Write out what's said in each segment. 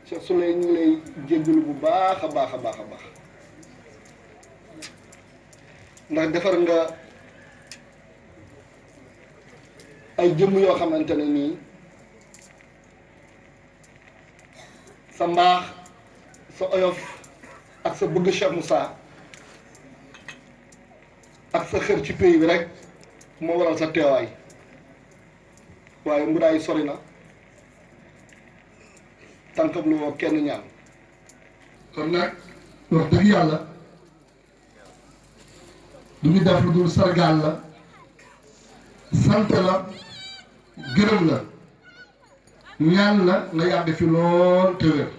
Cheikh Souley ñu ngi lay jéggalu bu baax a baax a baax a baax ndax defar nga ay jëmm yoo xamante ne nii sa mbaax sa oyof ak sa bëgg Cheikh Moussa ak sa xër ci pays bi rek moo waral sa teewaay waaye mburaay sori na tànkam lu woo kenn ñaan kon nag wax dëgg yàlla du ñu def lu dul sargaal la sant la gërëm la ñaan la nga yàgg fi lool te wér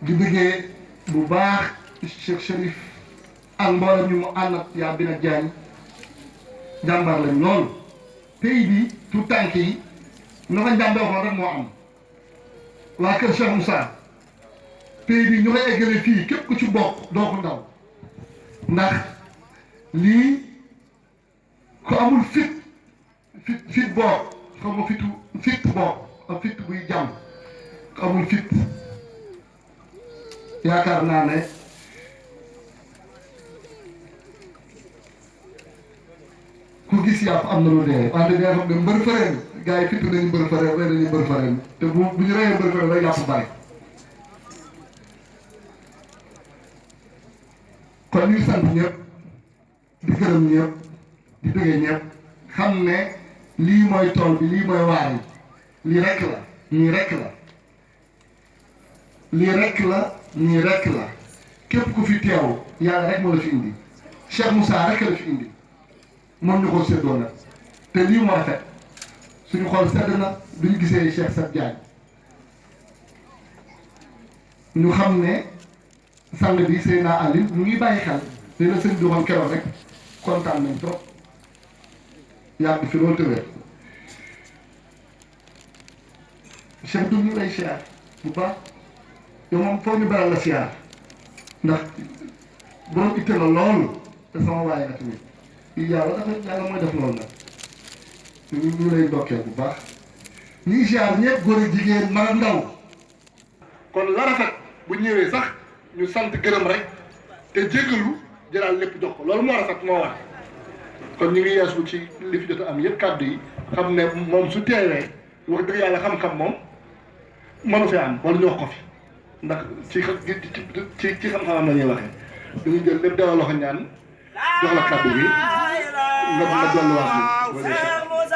di bëggee bu baax Cheikh Chérif ak mboolem ñu mu àndat yaa Bina Diagne jàmbaar lañ lool pays bi tout tànk yi na ko njàmbe waxoon rek moo am waa kër Cheikh Moussa pays bi ñu koy eggale fii képp ku ci bokk doo ko ndaw ndax lii ku amul fit boo xam nga fit boo ak fit buy jàmm ku amul fit yaakaar naa ne ku gis yàpp am na lu dee wante dina xam ne mbër fareen gars yi fitt nañu mbër fareen rey nañu mbër fareen te bu ñu reyee mbër fareen rek yàpp bari kon ñuy sant ñëpp di gërëm ñëpp di bëggee ñëpp xam ne lii mooy tool bi lii mooy waar yi lii rekk la ñii rekk la lii rekk la ñii rekk la képp ku fi teew yàlla rek moo la fi indi Cheikh Moussa rekk la fi indi moom ñu ko séddoo nag te lii moo rafet suñu xool sedd na duñu gisee Cheikh Sat Diagne ñu xam ne sang bi Seydina Ali mu ngi bàyyi xel li la sëñ bi waxoon keroog rek kontaan nañ trop yàgg fi loolu tëwee Cheikh du ñu lay siyaar bu baax yow moom foo ñu beral la siyaar ndax borom itte la loolu te sama waaye nga tamit yàlla mooy def loolu nag ñu lay ndokkee bu baax ñu ngi siyaar ñëpp góor ak jigéen mag ak ndaw kon la rafet bu ñëwee sax ñu sant gërëm rek te jéggalu jëlaal lépp jox ko loolu moo rafet moo war kon ñu ngi yeesu ci li fi jot am yëpp kàddu yi xam ne moom su teewee wax dëgg yàlla xam-xam moom mënu fi am wala ñu wax ko fi ndax ci xam-xamam la ñuy waxee dañuy jël lépp delloo loxo ñaan jox la kàddu gi nga dolliwaat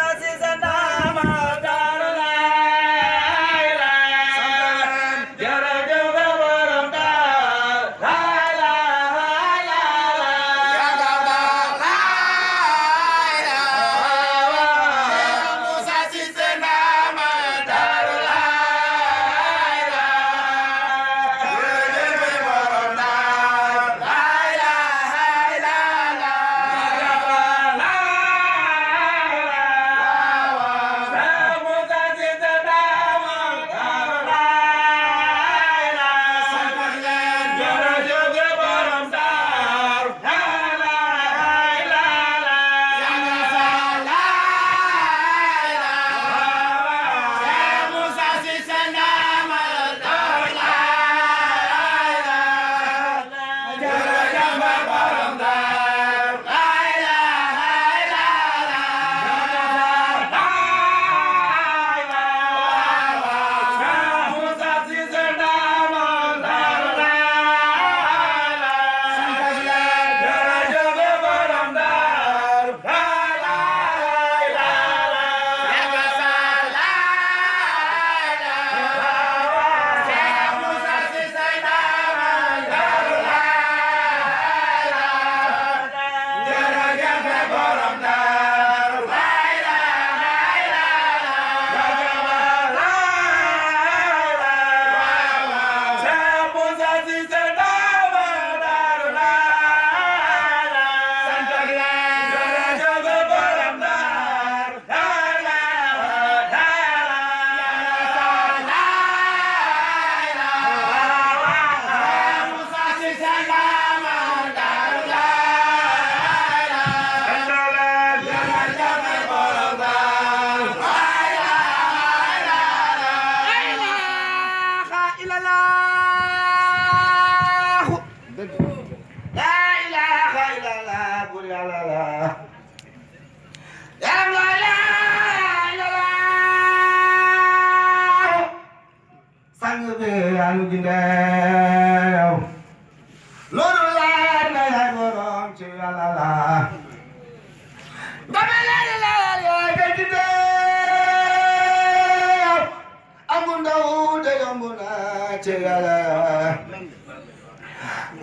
yàlla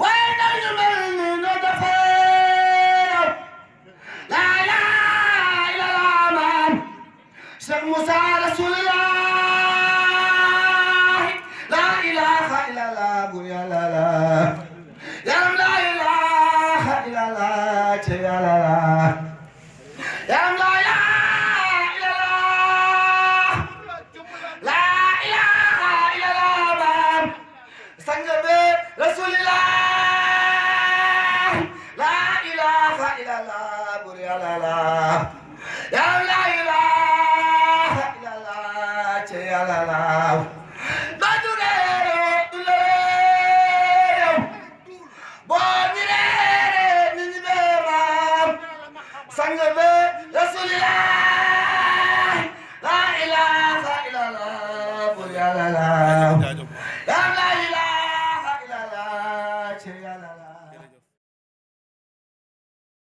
waaye ndaw ñu mel ni no defee la ilaha illallah maam Cheikh Moussa Rasulullah la ilaha illallah bu yàlla la yaram la ilaha illallah ci yàlla la yaram la ilaha illallah la ilaha illallah maam sang be Rasulullah la ilaha illallah bu yàlla la yaram la